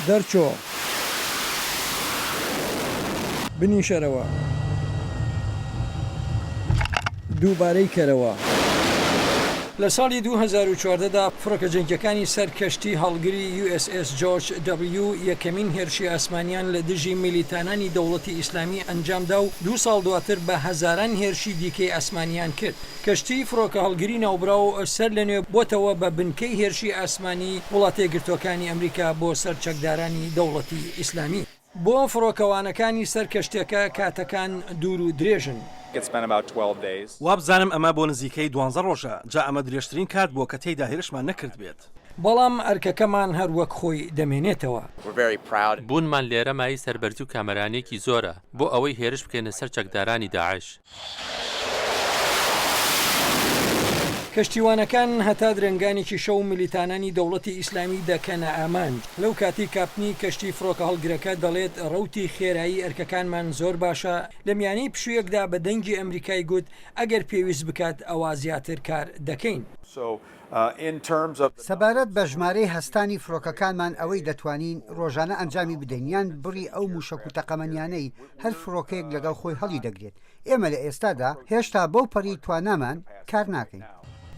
دەرچۆ. بنیشەرەوە. دووبارەی کەرەوە. لە ساڵی 2014 دا فڕۆکە جەنگیەکانی سەر کەشتی هەڵگری یو ئێس ئێس جۆرج دەبلیو یەکەمین هێرشی ئاسمانیان لە دژی میلیتانانی دەوڵەتی ئیسلامی ئەنجامدا و دوو ساڵ دواتر بە هەزاران هێرشی دیکەی ئاسمانیان کرد. کەشتیی فڕۆکەهەڵگری ناوبراو سەر لە نوێ بۆتەوە بە بنکەی هێرشی ئاسمانی وڵاتەیەکگرتووەکانی ئەمریکا بۆ سەر چەکدارانی دەوڵەتی ئیسلامی. بۆ فڕۆکەوانەکانی سەر کەشتیەکە کاتەکان دوور و درێژن. وابزانم ئەمە بۆ نزیکەی دوانزە ڕۆژە، جا ئەمە درێژترین کات بووە کە تێیدا هێرشمان نەکردبێت. بەڵام ئەرکەکەمان هەر وەک خۆی دەمێنێتەوە. بوونمان لێرە مایەی سەربەرزی و کامەرانییەکی زۆرە بۆ ئەوەی هێرش بکەینە سەر چەکدارانی داعش. کەشتیوانەکان هەتا درەنگانێکی شەو میلیتانانی دەوڵەتی ئیسلامی دەکەنە ئامانج. لەو کاتەی کاپتنی کەشتی فڕۆکەهەڵگرەکە دەڵێت ڕەوتی خێرایی ئەرکەکانمان زۆر باشە، لە میانەی پشوویەکدا بە دەنگی ئەمریکای گوت ئەگەر پێویست بکات ئەوا زیاتر کار دەکەین. سەبارەت بە ژمارەی هەستانی فڕۆکەکانمان ئەوەی دەتوانین ڕۆژانە ئەنجامی بدەین یان بڕی ئەو مووشەک و تەقەمەنیانەی هەر فڕۆکەیەک لەگەڵ خۆی هەڵیدەگرێت ئێمە لە ئێستادا هێشتا بەو پەڕی توانامان کار ناکەین.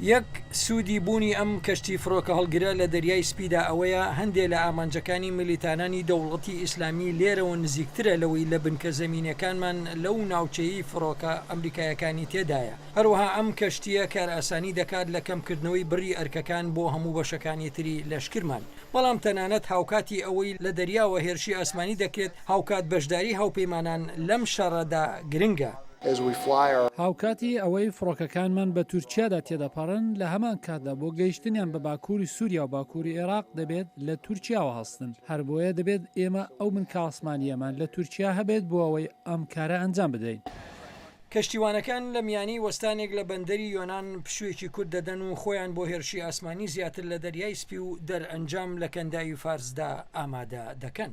یەک سوودی بوونی ئەم کەشتی فڕۆکەهەڵگرە لە دەریای سپیدا ئەوەیە هەندێ لە ئامانجەکانی میلیتانانی دەوڵەتی ئیسلامی لێرەوە نزیکترە لەوەی لە بنکە زەمینیەکانمان لەو ناوچەیەی فڕۆکە ئەمریکایەکانی تێدایە. هەروەها ئەم کەشتییە کارئاسانی دەکات لە کەمکردنەوەی بڕی ئەرکەکان بۆ هەموو بەشەکانی تری لەشکرمان. بەڵام تەنانەت هاوکاتی ئەوەی لە دەریاوە هێرشی ئاسمانی دەکرێت، هاوکات بەشداری هاوپەیمانان لەم شەڕەدا گرنگە. هاوکاتی ئەوەی فڕۆکەکانمان بە تورکیادا تێدەپەڕن، لە هەمان کاتدا بۆ گەیشتنیان بە باکووری سووریا و باکووری ئێراق دەبێت لە تورکیاوە هەستن. هەربۆیە دەبێت ئێمە ئەو بنکە ئاسمانییەمان لە تورکیا هەبێت بۆ ئەوەی ئەم کارە ئەنجام بدەین. کەشتیوانەکان لە میانەی وەستانێک لە بەندەری یۆنان پشوویەکی کورت دەدەن و خۆیان بۆ هێرشی ئاسمانی زیاتر لە دەریای سپی و دەرئەنجام لە کەنداوی فارسدا ئامادە دەکەن.